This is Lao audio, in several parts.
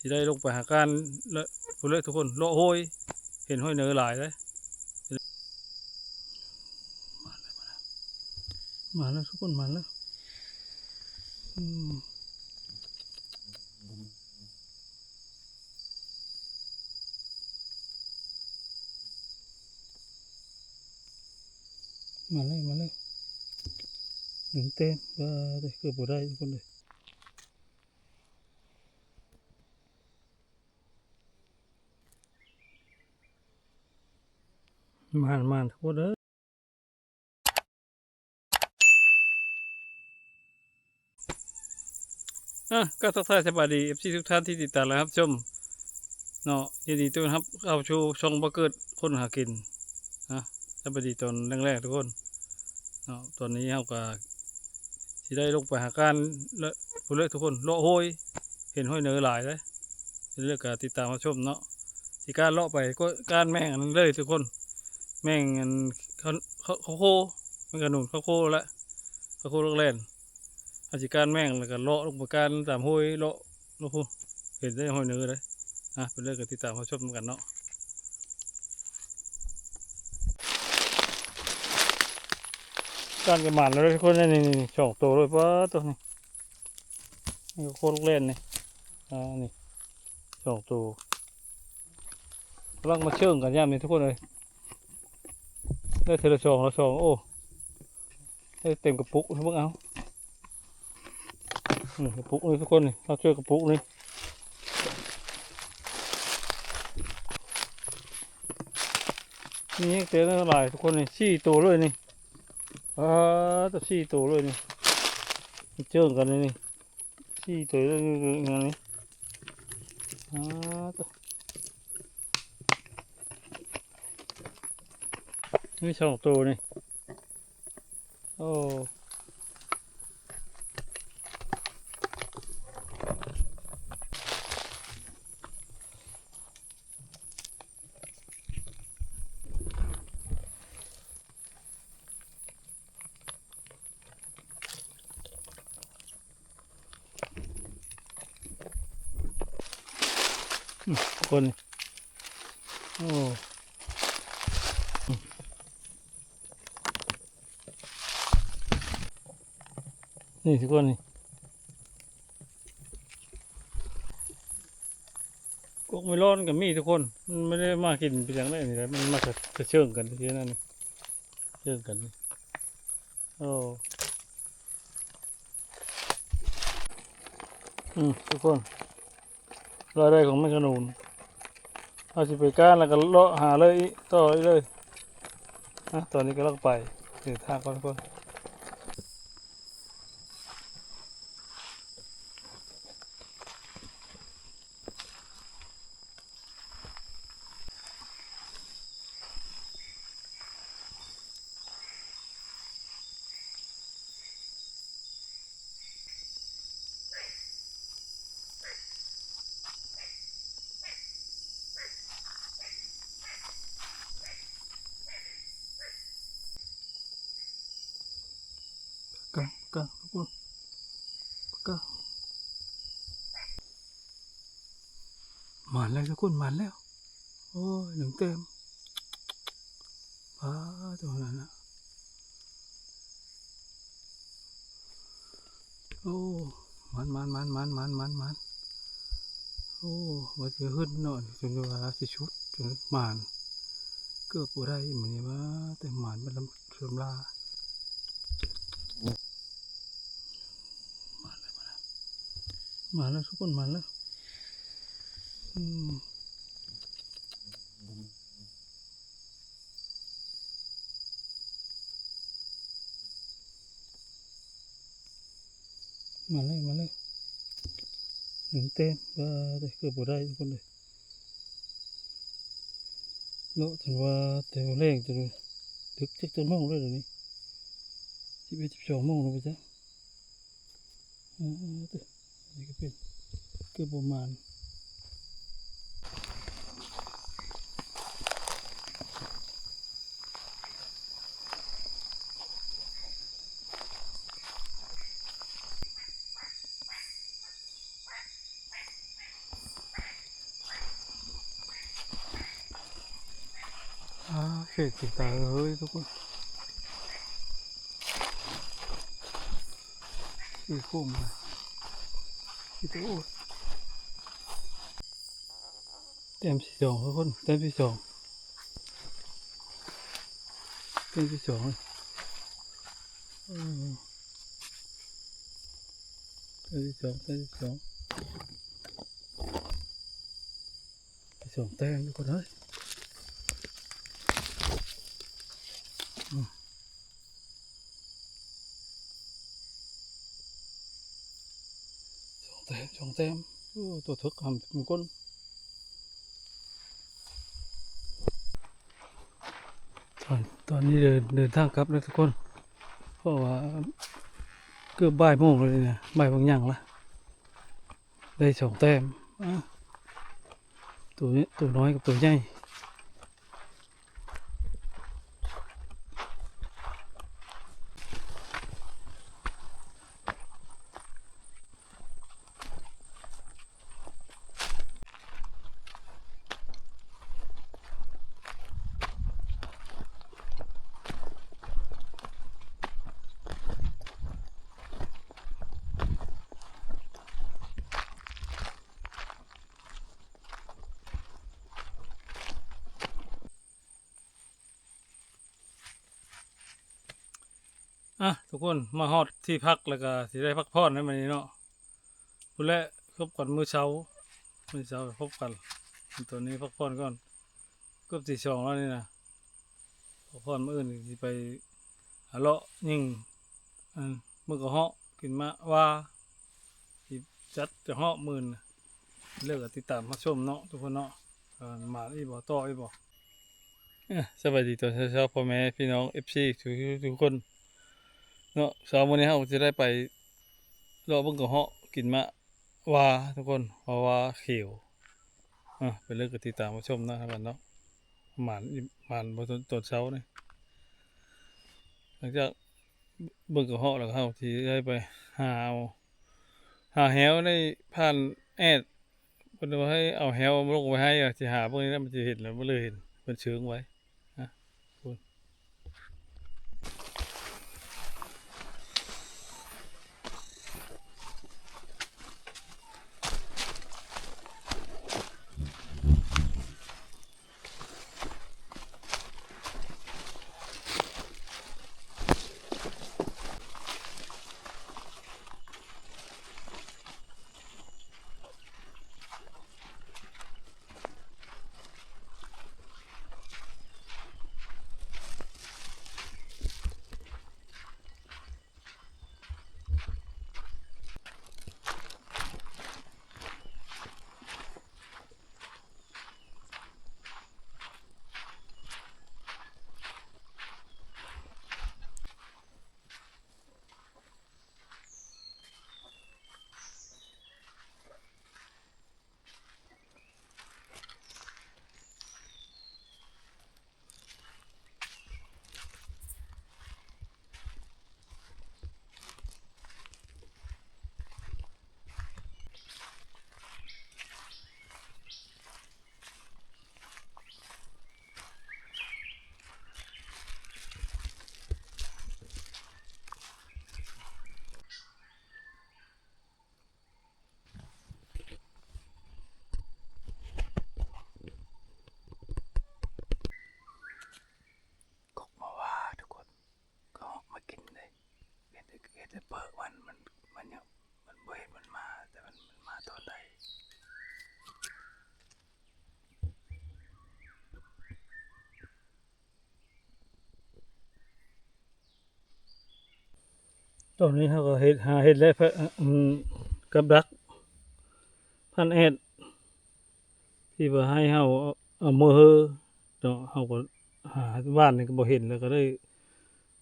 ຊິໄດ້ລົງໄປຫາການ ແລະ ພຸ້ນເລີຍທຸກຄົນ ເລາະໂຮຍ ເຫັນຫອຍເໜີຫຼາຍເດ້. ມາແລ້ວ ມາແລ້ວທຸກຄົນ ມາແລ້ວ ອືມ. ມາເລີຍ ມາເລີຍ ໜຶ່ງແຕ້ມ. ປາດເດີ ເກືອບບໍ່ໄດ້ທຸກຄົນເດີ. ມານ ມານ ທຸກຄົນເດີ. ອ່ະ ກໍທັກທາຍສະບາຍດີ ເອັຟຊີ ທຸກທ່ານທີ່ຕິດຕາມ ແລະ ຮັບຊົມເນາະ. ຍິນດີຕ້ອນຮັບເຂົ້າສູ່ຊ່ອງບໍ່ເກີດຄົນຫາກິນນະ. ສະບາຍດີຕອນແລງໆ ທຸກຄົນເນາະ. ຕອນນີ້ເຮົາກໍຊິໄດ້ລົງໄປຫາການ ແລະ ພຸ້ນເລີຍທຸກຄົນ ເລາະໂຮຍ ເຫັນຫອຍເໜີຫຼາຍເດ້. ເລີຍກໍຕິດຕາມຮັບຊົມເນາະ. ຊິການເລາະໄປ ການແມ່ງອັນນັ້ນເລີຍທຸກຄົນ ແມ່ງອັນ ເຂົ້າ ເຂົ້າ ເຂົ້າໂຄ ແມ່ງຂະໜູນ ເຂົ້າໂຄ ແລະ ເຂົ້າໂຄລອກແລນ. ເຮົາຊິການແມ່ງ ແລ້ວກໍເລາະລົງໄປການຕາມໂຮຍ ເລາະລົງພຸ້ນ ເຫັນໄດ້ຫອຍເໜີເດ້. ອ່ະ ເປັນເລື່ອງກໍຕິດຕາມຮັບຊົມນຳກັນເນາະ. ການກໍໝານແລ້ວທຸກຄົນ. ນີ້ ນີ້ ນີ້ ສອງໂຕເລີຍ. ປາດໂຕ ນີ້ ນີ້ໂຄລອກແລນນີ້ ອ່າ ນີ້ ສອງໂຕ ກຳລັງມາເຊີງກັນຍາມນີ້ທຸກຄົນເອີຍ. ໄດ້ເທື່ອລະສອງລະສອງ. ໂອ້ ໄດ້ເຕັມກະປຸກ ເບິ່ງເອົາ. ນີ້ກະປຸກນີ້ທຸກຄົນນີ້ ເຮົາເຈີກະປຸກນີ້ ມີແຮງເຕີບຫຼາຍທຸກຄົນນີ້ ສີ່ໂຕເລີຍນີ້. ປາດໂຕ ສີ່ໂຕເລີຍນີ້ ເຈີກັນນີ້ ສີ່ໂຕເລີຍນີ້. ປາດໂຕ ມີສອງໂຕນີ້. ໂອ້ ອືມ ຄົນ ໂອ້ ນີ້ທຸກຄົນນີ້ ກົກເມລອນກໍມີທຸກຄົນ ມັນບໍ່ໄດ້ມາກິນໄປຈັ່ງໃດນີ້ແຫຼະ ມັນມາເຊີງກັນຊື່ນັ້ນ ເຊີງກັນ. ໂອ້ ອືມ ທຸກຄົນ ລາຍໄດ້ຂອງແມງຂະໜູນ ເຮົາຊິໄປການ ແລ້ວກໍເລາະຫາເລີຍອີກ ຕໍ່ອີກເລີຍ. ອ່ະ ຕອນນີ້ກຳລັງໄປ ເດີນທາງກ່ອນທຸກຄົນ. ກາງ ກາງ ທຸກຄົນ ກາງ. ໝານແລ້ວທຸກຄົນ ໝານແລ້ວ. ໂອ້ຍ ໜຶ່ງແຕ້ມ. ປາດໂຕ ນັ້ນນະ. ໂອ້ ໝານ ໝານ ໝານ. ໂອ້ ວ່າຊິຫຶດເນາະ ຈົນວ່າຊິສຸດ ຈົນໝານ ເກືອບບໍ່ໄດ້ມື້ນີ້ ວ່າແຕ່ໝານບັດລຳ ລຳລາ. ມາແລ້ວ ມາແລ້ວ ມາແລ້ວທຸກຄົນ ມາແລ້ວ. ອືມ ມາແລ້ວ ມາແລ້ວ ໜຶ່ງແຕ້ມ. ປາດເດີ ເກືອບບໍ່ໄດ້ທຸກຄົນເດີ. ເລາະຈົນວ່າແຕ່ແລງ ຈົນດຶກຈັກ ຈັກໂມງແລ້ວດຽວນີ້ ສິບເອັດ ສິບສອງໂມງແລ້ວບໍ່ຈັກ. ເອີ ເອີ ເອີ ນີ້ກໍເປັນ ເກືອບບໍ່ໝານ. ໂ ເຂດສີຕາເຮີຍທຸກຄົນ ອີໂຄ້ງມາ ອີໂອ້ ແຕ້ມທີສອງທຸກຄົນ ແຕ້ມທີສອງ ແຕ້ມທີສອງ ເອີ ແຕ້ມທີສອງ ແຕ້ມທີສອງ ໄດ້ສອງແຕ້ມທຸກຄົນເອີຍ ອືມ ສອງແຕ້ມ ສອງແຕ້ມ ໂອ້ ຕົວເຖິກຫຳເຕັມກົ້ນ ຕອນ ຕອນນີ້ເດີນ ເດີນທາງກັບແລ້ວທຸກຄົນ ເພາະວ່າເກືອບບ່າຍໂມງແລ້ວນີ້ນະ ບ່າຍໂມງຫຍັງລະ ໄດ້ສອງແຕ້ມ ອາ ໂຕ ໂຕນ້ອຍກັບໂຕໃຫຍ່. ອ່ະ ທຸກຄົນ ມາຮອດທີ່ພັກແລ້ວກໍຊິໄດ້ພັກຜ່ອນໃນມື້ນີ້ເນາະ ພຸ້ນແຫຼະ ພົບກັນມື້ເຊົ້າ ມື້ເຊົ້າພົບກັນ ຕອນນີ້ພັກຜ່ອນກ່ອນ ເກືອບຕີສອງແລ້ວນີ້ນະ ພັກຜ່ອນ ມື້ອື່ນຊິໄປຫາເລາະຍິງ ອັນ ເບິ່ງກະເຫາະ ກິນໝາກຫວ້າ ຊິຈັດກະເຫາະມື້ອື່ນ ແລ້ວກໍຕິດຕາມຮັບຊົມເນາະ ທຸກຄົນເນາະ ວ່າໝານອີກບໍ່ ຕໍ່ອີກບໍ່. ເອີ ສະບາຍດີຕອນເຊົ້າໆ ພໍ່ແມ່ພີ່ນ້ອງ ເອັຟຊີ ທຸກໆຄົນເນາະ ເຊົ້າມື້ນີ້ເຮົາກໍຈະໄດ້ໄປເລາະເບິ່ງກະເຫາະ ກິນໝາກຫວ້າທຸກຄົນ ເພາະວ່າຂຽວ ເອີ ໄປເລີຍກໍຕິດຕາມມາຊົມນຳກັນເນາະ ໝານ ໝານບໍ່ ຕອນເຊົ້ານີ້ ຫຼັງຈາກເບິ່ງກະເຫາະແລ້ວ ເຮົາຊິໄດ້ໄປຫາເອົາ ຫາແຮ້ວໃນຜ່ານແອດ ເພິ່ນວ່າໃຫ້ເອົາແຮ້ວລົງໄວ້ໃຫ້ ຊິຫາເບິ່ງນີ້ແຫຼະ ມັນຊິເຫັນແລ້ວ ບໍ່ເລີຍເຫັນເພິ່ນເຊີງໄວ້ ນະ ພຸ້ນ. ກົກມາວ່າທຸກຄົນ ກໍເອົາມາກິນເດ້ ເຫັນແຕ່ ເຫັນແຕ່ເປີກມັນ ມັນ ມັນຍັງ ມັນບໍ່ເຫັນມັນມາ ແຕ່ມັນ ມັນມາຕອນໃດ. ຕອນນີ້ເຮົາກໍເຮັດ ຫາເຮັດແລ້ວ ອາ ອືມ ກັບດັກ ພັນແອດ ທີ່ວ່າໃຫ້ເຮົາເອົາ ເອົາມືເຮີເນາະ ເຮົາກໍຫາ ວານນີ້ກໍບໍ່ເຫັນ ແລ້ວກໍໄດ້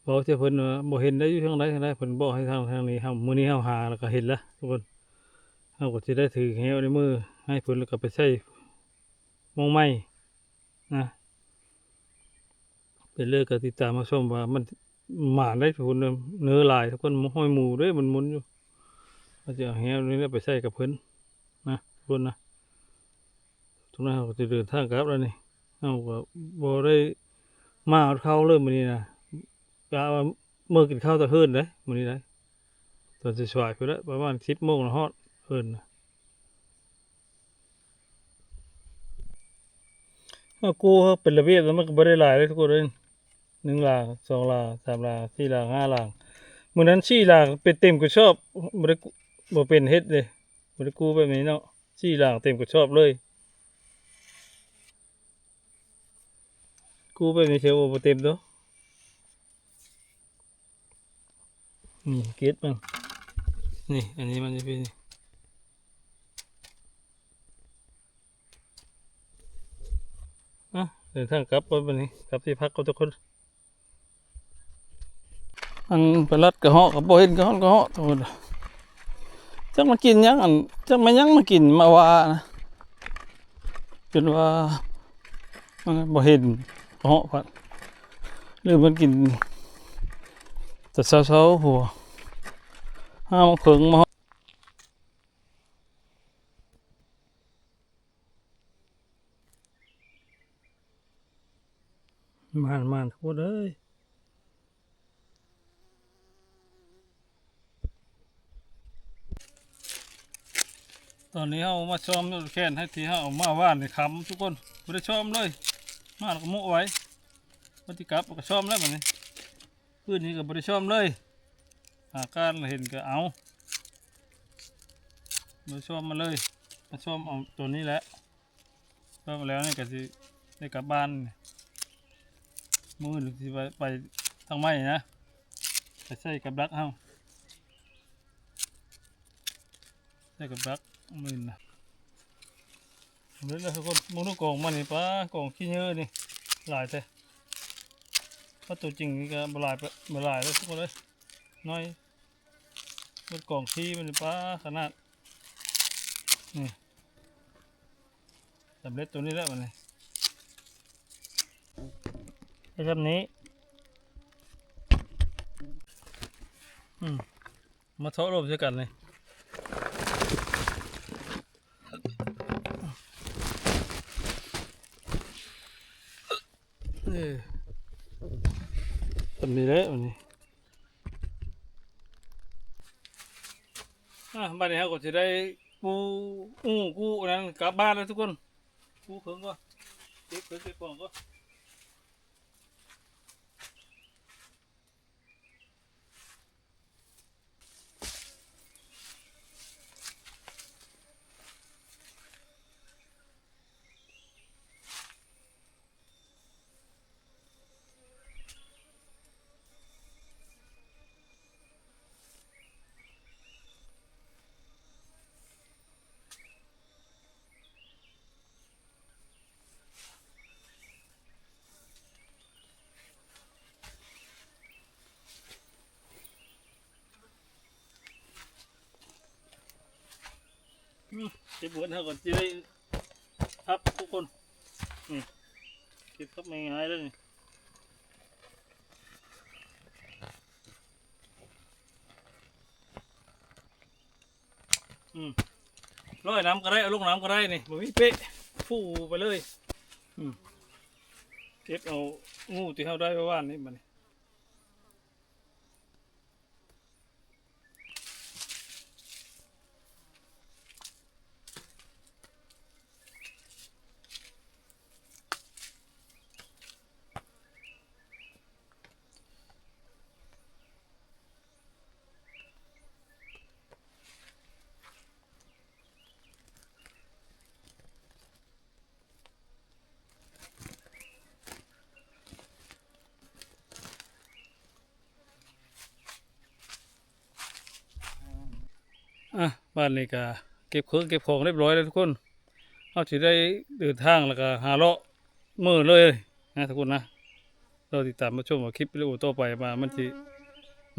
ເວົ້າໃສ່ເພິ່ນວ່າ ບໍ່ເຫັນໄດ້ຢູ່ທາງໃດທາງໃດ ເພິ່ນບອກໃຫ້ທາງ ທາງນີ້ ເຮົາ ມື້ນີ້ເຮົາຫາແລ້ວກໍເຫັນແລ້ວທຸກຄົນ ເຮົາກໍຊິໄດ້ຖືແຮ້ວໃນມືໃຫ້ເພິ່ນ ແລ້ວກໍໄປໃສ່ໝ່ອງໃໝ່ນະ. ໄປເລີຍກໍຕິດຕາມມາຊົມວ່າມັນໝານໄດ໋ ພຸ້ນເນີ ເນີຫຼາຍທຸກຄົນ ຫ້ອຍໝູເດ້ ມັນໝຸນຢູ່ ເຮົາຈະເອົາແຮ້ວນີ້ແຫຼະໄປໃສ່ກັບເພິ່ນນະ ທຸກຄົນນະ. ທຸກຄົນເຮົາກໍຈະເດີນທາງກັບແລ້ວນີ້ ເຮົາກໍບໍ່ໄດ້ ມາຮອດເຂົ້າເລີຍມື້ນີ້ນະ ກະວ່າເມືອກິນເຂົ້າແຕ່ເຮືອນເດ້ມື້ນີ້ໄດ໋. ຕອນສາຍໆພຸ້ນແຫຼະ ປະມານສິບໂມງລະຮອດເຮືອນນະ. ເຮົາກູ້ເປັນລະບຽບແລ້ວ ມັນກໍບໍ່ໄດ້ຫຼາຍເດ້ທຸກຄົນເອີຍ. ໜຶ່ງລາງ ສອງລາງ ສາມລາງ ສີ່ລາງ ຫ້າລາງ. ມື້ນັ້ນສີ່ລາງເປັນເຕັມກະສອບ ບໍ່ໄດ້ ບໍ່ເປັນເຮັດເດ້. ບໍ່ໄດ້ກູ້ແບບນີ້ເນາະ ສີ່ລາງເຕັມກະສອບເລີຍ. ກູ້ແບບນີ້ເທື່ອບໍ່ເຕັມໂຕ. ນີ້ເກັບມັນ ນີ້ ອັນນີ້ມັນຈະເປັນ ອ່ະ ເດີນທາງກັບກ່ອນບັດນີ້ ກັບທີ່ພັກກ່ອນທຸກຄົນ. ອັນໄປລັດກະເຫາະກໍບໍ່ເຫັນກະເຫາະ ກະເຫາະ ໂອ້ ຈັກມາກິນຫຍັງ ອັນ ຈັກແມ່ນຫຍັງມາກິນ ມາວ່ານະ ຈົນວ່າ ອັນນັ້ນ ບໍ່ເຫັນກະເຫາະພັດ ຫຼືມັນກິນແຕ່ເຊົ້າໆພຸ້ນ ຫ້າໂມງເຄິ່ງມາຮອດ. ມານໆ ທຸກຄົນເອີຍ. ຕອນນີ້ເຮົາມາຊອມລົດແຄນໃຫ້ ທີ່ເຮົາເອົາມາວານໃນຄ່ຳທຸກຄົນ ບໍ່ໄດ້ຊອມເລີຍ ມາແລ້ວກໍໂມະໄວ້ ວັນທີ່ກັບກໍຊອມແລ້ວບັດນີ້. ຄືນນີ້ກໍບໍ່ໄດ້ຊອມເລີຍ ອາການເຫັນກໍເອົາ ບໍ່ຊອມມາເລີຍ ມາຊອມເອົາໂຕນີ້ແຫຼະ. ຊອມແລ້ວນີ້ກໍຊິໄດ້ກັບບ້ານ ມື້ອື່ນຊິໄປ ໄປທາງໃໝ່ນະ ໄປໃສ່ກັບດັກເຮົາ ໃສ່ກັບດັກມື້ອື່ນນະ. ເບິ່ງເດີທຸກຄົນ ເບິ່ງດູກອງມັນນີ້ ປາ ກອງຂີ້ເຫຍື້ອນີ້ຫຼາຍແທ້. ເພາະໂຕຈິງນີ້ກໍບໍ່ຫຼາຍ ບໍ່ຫຼາຍເດ້ທຸກຄົນເອີຍ ໜ້ອຍ. ເບິ່ງກອງຂີ້ມັນນີ້ ປາ ຂະໜາດນີ້ ສຳເລັດໂຕນີ້ແຫຼະບັດນີ້ ໄດ້ຊ່ຳນີ້. ອືມ ມາເທາະລົມໃສ່ກັນນີ້ ເອີ ຊ່ຳນີ້ແຫຼະບັດນີ້. ອ່າ ບັດນີ້ເຮົາກໍຊິໄດ້ກູ້ ອູ້ ກູ້ອັນນັ້ນກັບບ້ານແລ້ວທຸກຄົນ. ກູ້ເຄິ່ງກ່ອນ ເກັບເຄິ່ງເກັບຂອງກ່ອນ. ອືມ ເກັບເບິດເຮົາກໍຊິໄດ້ພັບທຸກຄົນ. ນີ້ ເກັບພັບງ່າຍໆເລີຍນີ້. ອືມ ລອຍນ້ຳກໍໄດ້ ເອົາລົງນ້ຳກໍໄດ້ນີ້ ບໍ່ມີເປະ ຟູໄປເລີຍ. ອືມ ເກັບເອົາງູທີ່ເຮົາໄດ້ເມື່ອວານນີ້ບັດນີ້. ອ່ະ ບາດນີ້ກະເກັບເຄື່ອງເກັບຂອງຮຽບຮ້ອຍແລ້ວທຸກຄົນ. ເຮົາຊິໄດ້ເດີນທາງແລ້ວກະຫາເລາະມື້ເລີຍນະທຸກຄົນນະ. ລໍຕິດຕາມມາຊົມວ່າຄລິບວິດີໂອຕໍ່ໄປວ່າມັນຊິ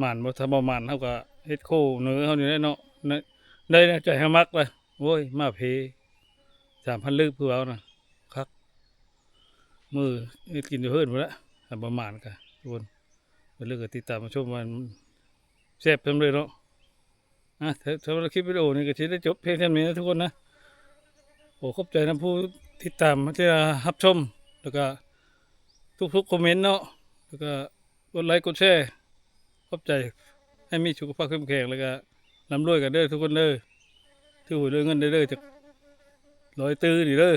ໝານບໍ່. ຖ້າບໍ່ໝານເຮົາກະເຮັດໂຄເໜີເຮົານີ້ແຫຼະເນາະ. ໄດ້ ໄດ້ໃນໃຈເຮົາມັກເລີຍ. ໂອ້ຍ ມາເພ ສາມພັນ ລືບ ຄືເວົ້ານະ ຄັກ. ມື້ເຮັດກິນຢູ່ເຮືອນພຸ້ນແຫຼະ ຖ້າບໍ່ໝານກະທຸກຄົນ. ຢ່າລືມກົດຕິດຕາມມາຊົມວ່າແຊບສ່ຳໃດເນາະ. ອ່ະ ສຳລັບຄລິບວິດີໂອນີ້ກໍຊິໄດ້ຈົບພຽງສ່ຳນີ້ນະທຸກຄົນນະ. ຂໍຂອບໃຈນຳຜູ້ຕິດຕາມທີ່ຮັບຊົມ ແລ້ວກະ ທຸກໆຄອມເມັນເນາະ ແລ້ວກໍກົດໄລກົດແຊ ຂອບໃຈ ໃຫ້ມີສຸຂະພາບເຂັ້ມແຂງ ແລ້ວກໍລ່ຳລວຍກັນເດີທຸກຄົນເດີ ຖືຫວຍລວຍເງິນໄດ້ເດີ ຈັກຮ້ອຍຕື້ນີ້ເດີ.